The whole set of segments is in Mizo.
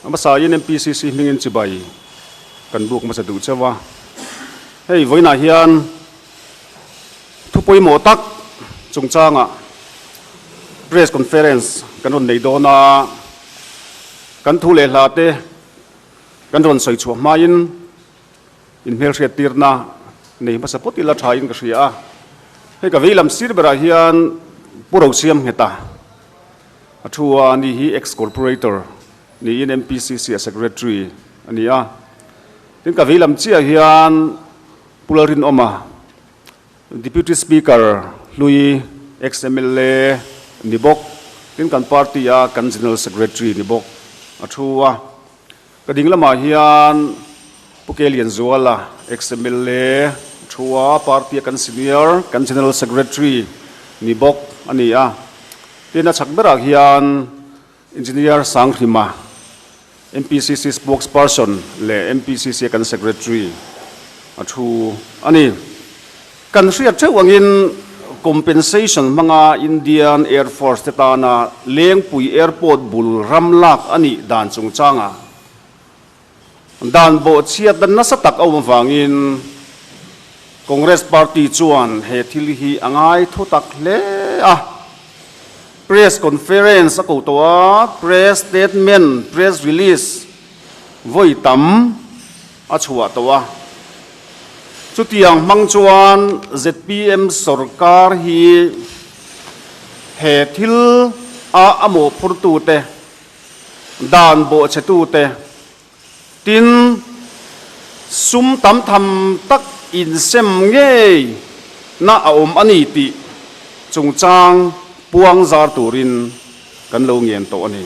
Hmasa in MPCC hmingin chibai kan buk hmasa duh chauh a. Hei vawiinah hian thu pawimawh tak chungchangah press conference kan rawn nei dawn a, kan thu leh hla te kan rawn sawi chhuah hmain inhmelhriat tirna nei hmasa pawt ila tha in ka hria a. Hei ka veilam sir berah hian Pu Rosiam Ngheta a thu a, ani hi ex-corporator niin MPCC a secretary a ni a. Tin ka veilam chiah hian Pu Lalrinawma, Deputy Speaker hlui ex-MLA ni bawk, tin kan party a kan General Secretary ni bawk a thu a. Ka ding lamah hian Pu Ke Lianzuala, ex-MLA a thu a, party a kan senior, kan General Secretary ni bawk a ni a. Tin a chhak berah hian Engineer Sanghrima, MPCC spokesperson leh MPCC a kan secretary a thu a ni. Kan hriat theuh angin compensation hmanga Indian Air Force te tana Lengpui Airport bul ram lak a nih dan chungchangah dan bawhchhiatna nasa tak a awm avangin Congress party chuan he thil hi a ngai thu tak hle a. Press conference a ko tawh a, press statement, press release vawi tam a chhuah tawh a. Chutiang hmang chuan zpm sorkar hi he thil a a mawhphurtute, dan bawhchhetute, tin sum tam tham tak insem ngei na a awm a ni tih chungchang puang zar turin kan lo ngen tawh a ni.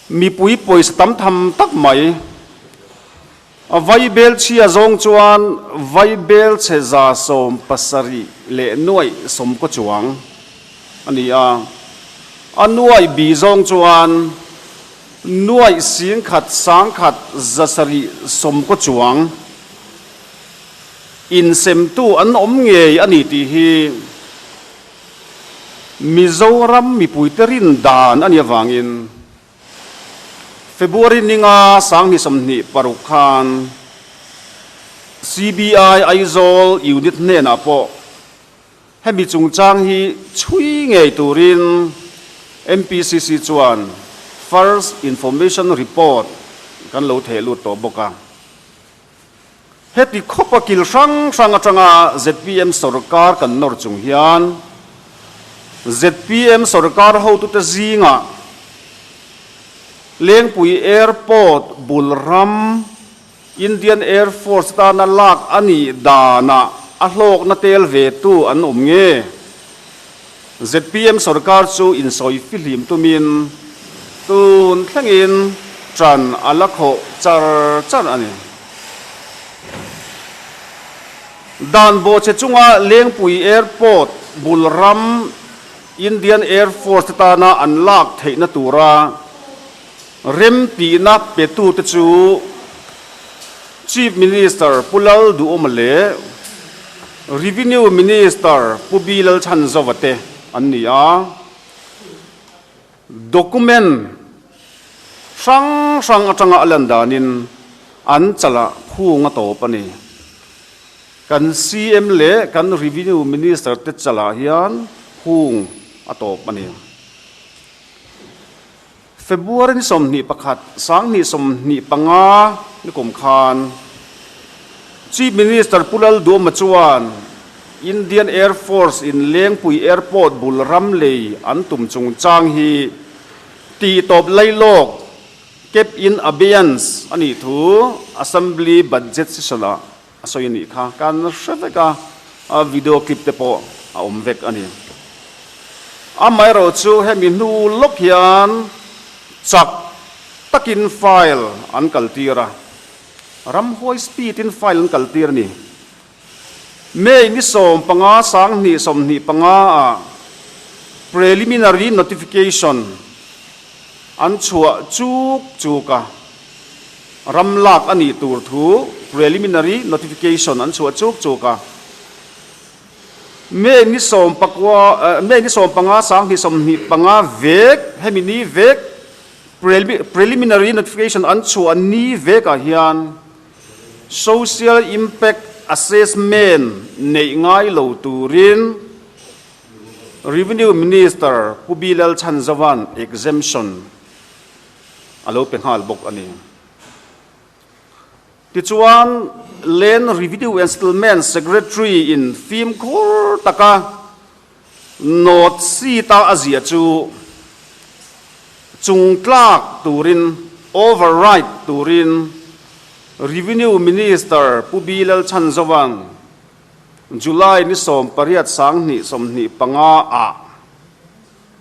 Mipui pawisa tam tham tak mai a vaibel chhia zawng chuan vaibel chhe 700 leh nuaih sawm kaw chuang a ni a, a nuaih bi zawng chuan Nuaih singkhat sangkhat 700 sawmkaw chuang insemtu an awm ngei a ni tih hi Mizoram mipuite rin dan a nih avangin February ninga 2026 khan CBI Aizawl Unit hnenah pawh Hemi chungchang hi chhui ngei turin MPCC chuan First Information Report kan lo theh lut tawh bawk a. Heti khawpa kil hrang hrang atanga zpm sorkar kan nawr chung hian zpm sorkar hotute zingah Lengpui Airport bul ram Indian Air Force tana lak a nih danah a hlawkna tel ve tu an awm nge? Zpm sorkar chu insawi fihlim tumin tun thlengin ṭan a la khawh char char a ni. Dan bawhchhe chunga Lengpui Airport bul ram Indian Air Force te tana an lak theihna tura Remtihna petute chu Chief Minister Pu Lalduhawma leh Revenue Minister Pu B Lalchhanzova te an ni a. Document hrang hrang atanga a lan danin an chalah phung a tawp a ni. Kan CM leh kan Revenue Minister te chalah hian phung a tawp a ni. February ni 21, 2025 ni kum khan Chief Minister Pu Lalduama chuan Indian Air Force in Lengpui Airport bul ram lei an tum chungchang hi tihtawp lailawk, kept in abeyance, a nih thu Assembly Budget Session ah a sawi a nih kha kan hre vek a, a video clip te pawh a awm vek a ni. Amaherawh chu hemi hnu lawk hian chak takin file an kaltir a, ramhuai speed in file an kaltir a ni. May ni 15 2025 ah preliminary notification an chhuah chuk chuk a. Ram lak a nih tur thu preliminary notification an chhuah chuk chuk a. May ni 10 May ni 15 2025 vek hemi ni vek. Preliminary Notification an chhuah ni vekah hian Social Impact Assessment neih ngai lo turin Revenue Minister Pu Bilal Chhanzova'n exemption a lo pe nghal bawk a ni. Tichuan, Land Revenue and Settlement Secretary in fimkhur taka Note sheet-a a ziah chu chung tlak turin, override turin Revenue Minister Pu Bilal Chhanzova'n July ni 18 2025 ah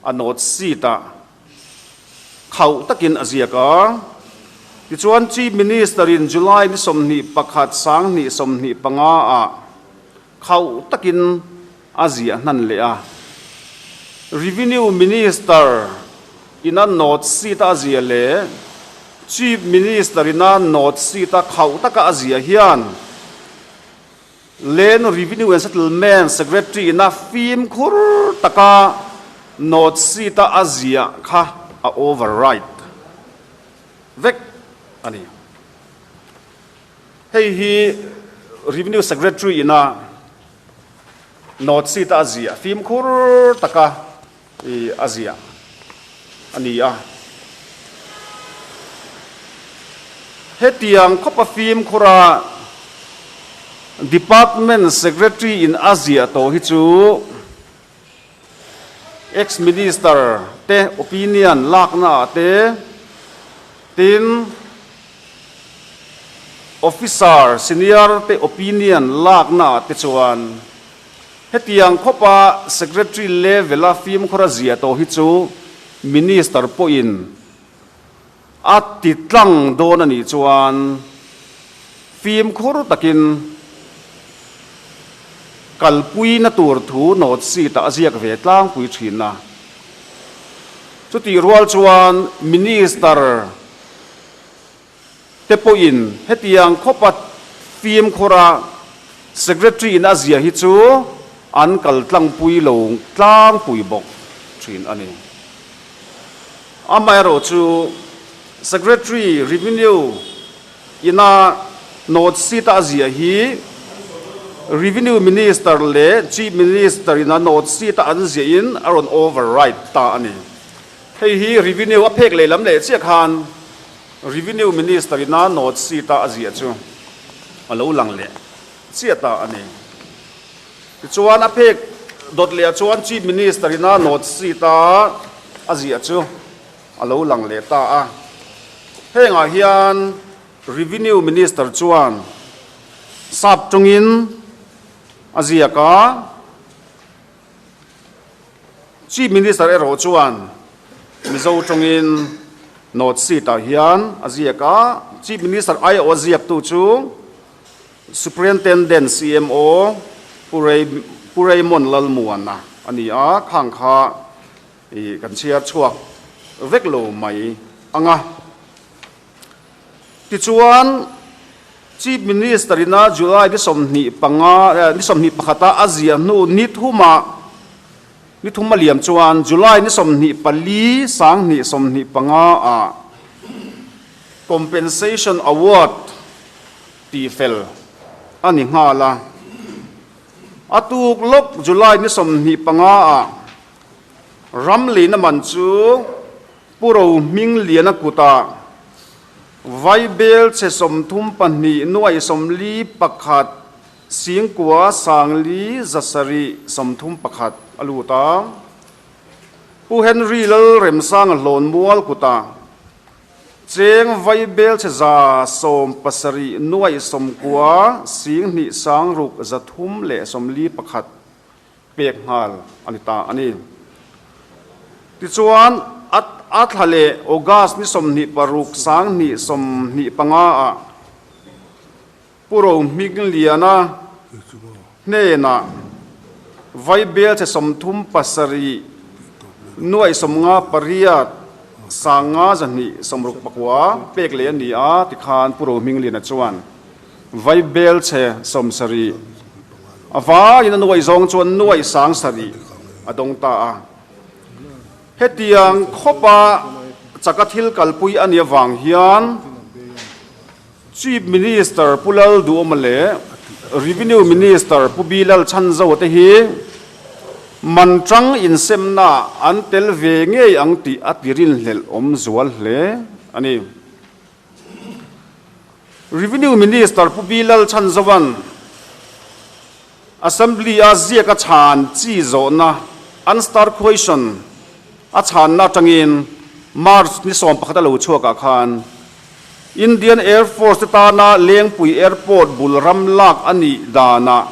a note sheet-ah khauh takin a ziak a. Tichuan Chief Minister-in July ni 21 2025 ah Khauh takin a ziah hnan leh a. Revenue Minister ina note sheet a ziah leh Chief Minister ina note sheet a khauh taka a ziah hian Land Revenue and Settlement Secretary ina fimkhur taka note sheet a a ziah kha a override vek a ni. Hei hi Revenue Secretary ina note sheet a ziah fimkhur taka a ziah a ni a. Hetiang khawpa fimkhura Department Secretary in a ziah tawh hi chu Ex-Minister te opinion lakna ah te, tin Officer senior te opinion lakna ah te chuan hetiang khawpa Secretary level a fimkhur a ziah tawh hi chu Minister pawhin a ti tlang dawn a nih chuan fimkhur takin kalpuina tur thu note sheet ah a ziak ve tlangpui thin a. Chutih rual chuan Minister te pawhin hetiang khawpa fimkhura Secretary in a ziah hi chu an kal tlangpui lo tlangpui bawk thin a ni. Amaherawhchu, Secretary Revenue ina note sheet a ziah hi Revenue Minister leh Chief Minister ina note sheet a an ziahin a rawn override ta a ni. Hei hi Revenue a phek lehlam leh chiah khan Revenue Minister ina note sheet a a ziah chu a lo lang leh chiah ta a ni. Tichuan a phek dawt leh ah chuan Chief Minister ina note sheet a a ziah chu a lo lang leh ta a. Hengah hian Revenue Minister chuan sap tawngin a ziak a, Chief Minister erawh chuan Mizo tawngin note sheet ah hian a ziak a, Chief Minister aiawh a ziaktu chu Superintendent CMO Pu Ray Pu Raymond Lalmuana a ni a, khang kha ih kan chhiar chhuak vek lo mai ang a. Tichuan Chief Minister ina July ni 25 ni 21 a a ziah hnu ni thuma ni thum a liam chuan July ni 24 2025 ah Compensation Award tih fel a ni nghal a. A tuk lawk July ni 25 ah ram leina man chu Pu Rohmingliana kutah Vaibel chhe 32 nuai 41 singkua sangli 731 a lut a. Pu Henry Lalremsanga Hlawnmual kutah Cheng Vaibel chhe 170 nuaih 90 sing hnih sang ruk 300 leh 41 pek nghal a ni ta a ni. Tichuan, a a thla leh August ni 26 sang hnih 25 ah Pu Rohmingliana hnenah Vaibel chhe 37 nuaih 58 sanga 2 69 pek leh a ni a, tikhan Pu Rohmingliana chuan Vaibel chhe 70 a vaiin a nuaih zawng chuan nuaih sang sarih a dawng ta a. Hetiang khawpa. chaka thil kalpui a nih avang hian Chief Minister Pu Lalduhawma leh Revenue Minister Pu Bilal Chhanzoa te hi man tang insemnaah an tel ve ngei ang tih a ti rinhlelh awm zual hle a ni. Revenue Minister Pu Bilal Chhanzoa'n Assembly-a ziaka chhan chi zawhna, unstarred question, a chhanna atangin March ni 11 a lo chhuakah khan Indian Air Force te tana Lengpui Airport bul ram lak a nih danah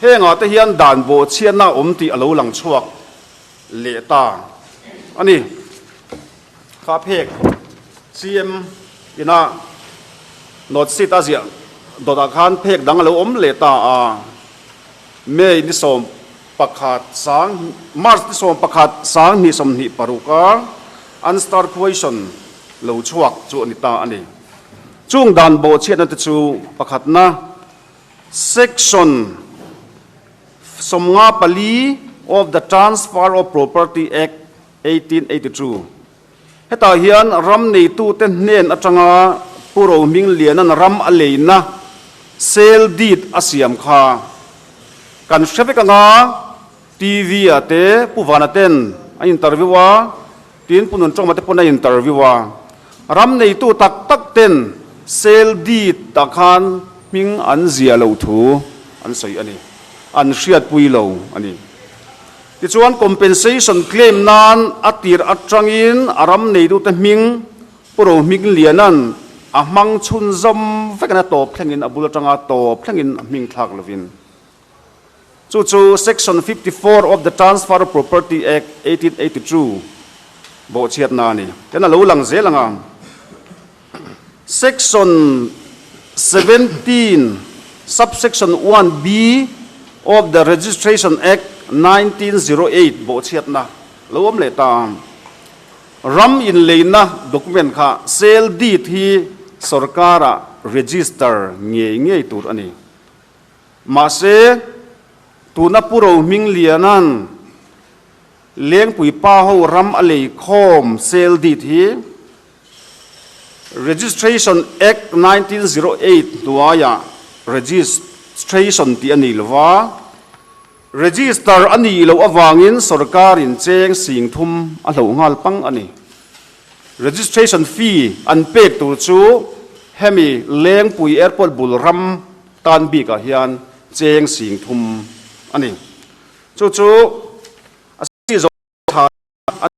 hengah te hian dan bawhchhiatna a awm tih a lo lang chhuak leh ta a ni. Kha phek CM ina note sheet a ziah dawtah khan phek dang a lo awm leh ta a, May ni 11 sang March ni 11 2026 a unstarred question lo chhuak chu a ni ta a ni. Chung dan bawhchhiatna te chu pakhatna section 54 of the Transfer of Property Act 1882. Hetah hian ram neitute hnen atanga Pu Rohmingliana'n ram a leina sale deed a siam kha kan hre vek anga TV ah te Pu Vana ten a interview a, tin Pu Nuntawma te pawn a interview a. Ram neitu tak tak ten sale deed ah khan hming an ziah loh thu an sawi a ni, an hriatpui lo a ni. Tichuan compensation claim nan a tir atangin a ram neitute hming Pu Rohmingliana'n a hmang chhunzawm vekin a tawp thlengin a bul atanga tawp thlengin a hming thlak lovin. Chu chu Section 54 of the Transfer of Property Act 1882 bawhchhiatna a ni. Tian a lo lang zel ang a. Section 17, Subsection 1B of the Registration Act 1908 bawhchhiatna lo awm leh ta. Ram inleina document kha sale deed hi sorkara register ngei ngei tur a ni. Mahse, tuna Pu Rohmingliana'n Lengpui pa ho ram a lei khawm sale deed hi Registration Act 1908 hnuaiah registration tih a ni lo va, register a nih loh avangin sorkarin cheng sing thum a hloh nghal pang a ni. Registration fee an pek tur chu hemi Lengpui Airport bul ram tan bikah hian cheng sing thum a ni. Chu chu a si zawh tha a.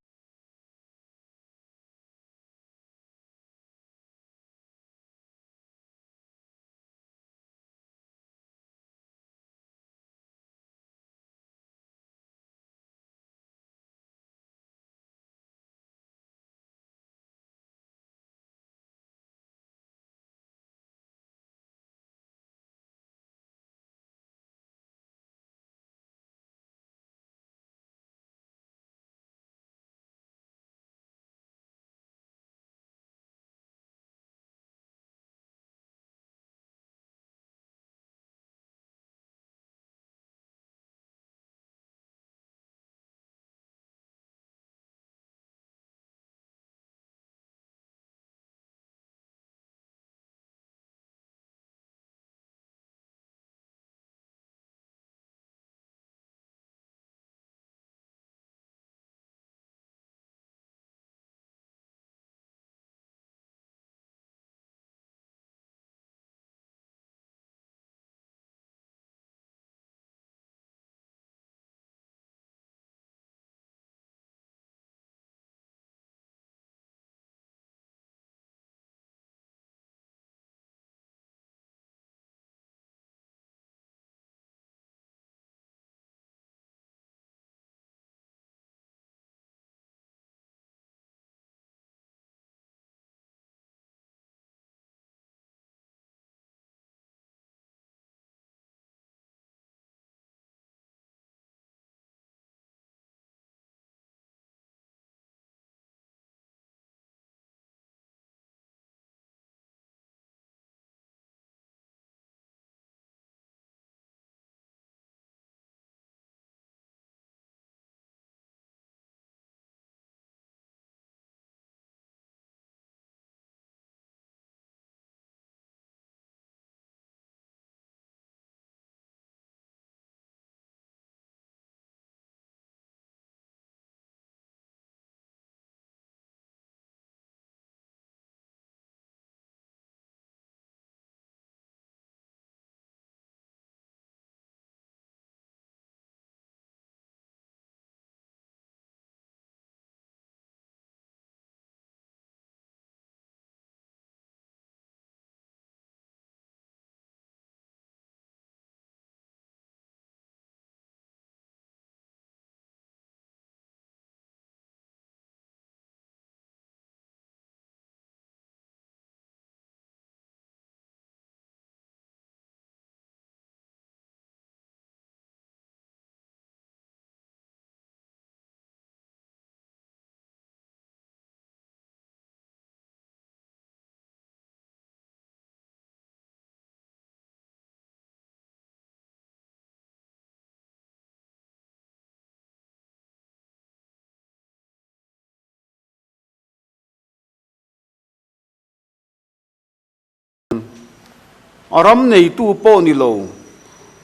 A ram neitu pawh ni lo,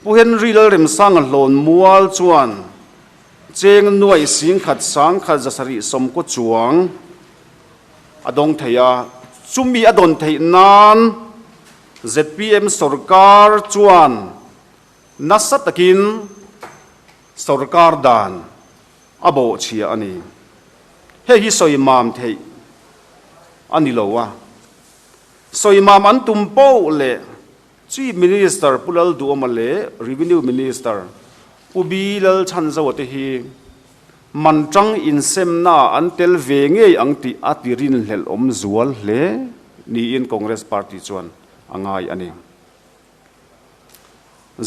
Pu Henry Lalremsanga hlawn mual chuan cheng nuaih 10,000 1,790 chuang a dawng thei a, chumi a dawn theih nan zpm sorkar chuan nasa takin sorkar dan a bawhchhia a ni. Hei hi sawi mam theih a ni lo a, sawi mam an tum poh leh Chief Minister Pu Lalduhawma leh Revenue Minister Pu Bi Lalchhanzoa te hi man tang insemnaah an tel ve ngei ang tih a ti rinhlelh awm zual hle niin Congress Party chuan a ngai a ni.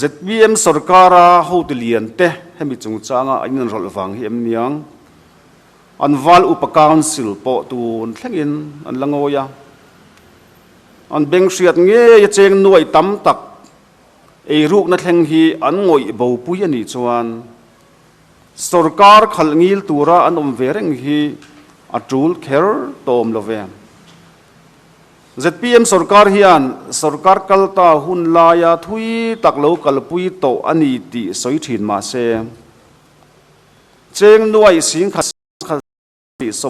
Zpm sorkara hotu lian te hemi chungchanga an inrawlh vang hi em niang? An Val Upa Council pawh tun thlengin an la ngawi a. An beng hriat ngei a cheng nuai tam tak eirukna thleng hi an ngawih bopui a nih chuan sorkar khalh ngil tura an awm ve reng hi a tul kher tawm lo ve. Zpm sorkar hian sorkar kalta hun laia thui tak lo kalpui tawh a ni tih sawi thin mah se, cheng nuai 10,000 tih sawm.